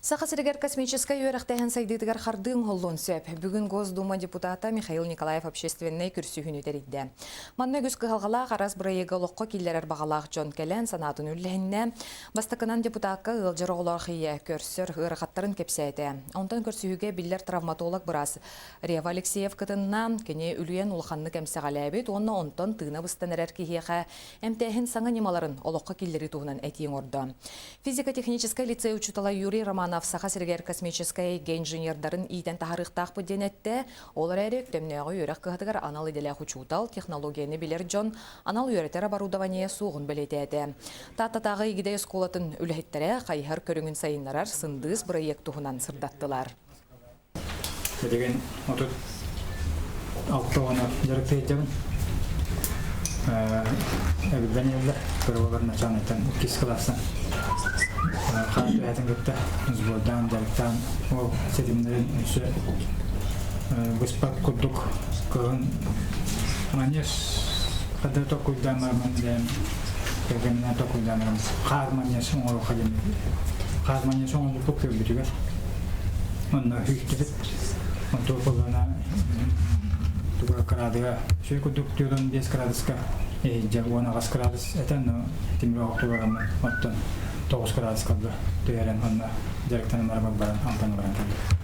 Саха сиригэр космическай үөрэхтээһин сайдыытыгар хардыы оҥоһуллуон сөп. Бүгүн Госдума депутата Михаил Николаев общественнай көрсүһүүнү тэрийдэ. Манна үгүс кыһалҕалаах араас бырайыагы олоххо киллэрэр баҕалаах дьон кэлэн санаатын үллэһиннэ. Бастакынан депутакка ыалдьар оҕолоох ийэ көрсөр ыарахаттарын кэпсээтэ. Онтон көрсүһүүгэ биллэр травматолог быраас Рева Алексеев кытынна. Кини үлүйэн улаханнык эмсэҕэлээбит уонна онтон тыына быстан эрэр киһиэхэ эмтээһин саҥа ньымаларын олоххо киллэрии туһунан этии оҥордо. Физико-техническэй лицей учуутала Юрий Романов Саха сиригэр космическай эйгэ инженердарын иитэн таһаарыахтаахпыт диэн эттэ. Ол эрээри Өктөмнөөҕү үөрэх кыһатыгар анал идэлээх учуутал, технологияны билэр дьон анал үөрэтэр оборудование суоҕун бэлиэтээтэ. Тааттатааҕы Игидэй оскуолатын үлэһиттэрэ хайыһар көрүҥүн сайыннарар сындыыс бырайыак туһунан сырдаттылар. Билигин 36 оҕону дьарыктыйдыбын. Эбиллэн иһэллэр. Кыралар начальниктан иккис кылаастан хаан түһээтин кытта сбордаан, дьарыктаан ол ситимнэрин өссө быспат курдук кыһын манеж хада токуйдаан бараммын диэн кэргэнинэн токуйдаан бараммын хаар манеж оҥоруохха диэн хаар манеж оҥорбуппут көрбүтүгэр Онно үһүктүбүт. Онтуо буоллаҕына туга кыраадыга үчүгэй курдук 45 градуска иһирдьэ 18 градус этэ, но тимир оһохтугараммын оттон 9 градуска түһэрэн онно дьарыктанан баран баран алтан баран кэллим.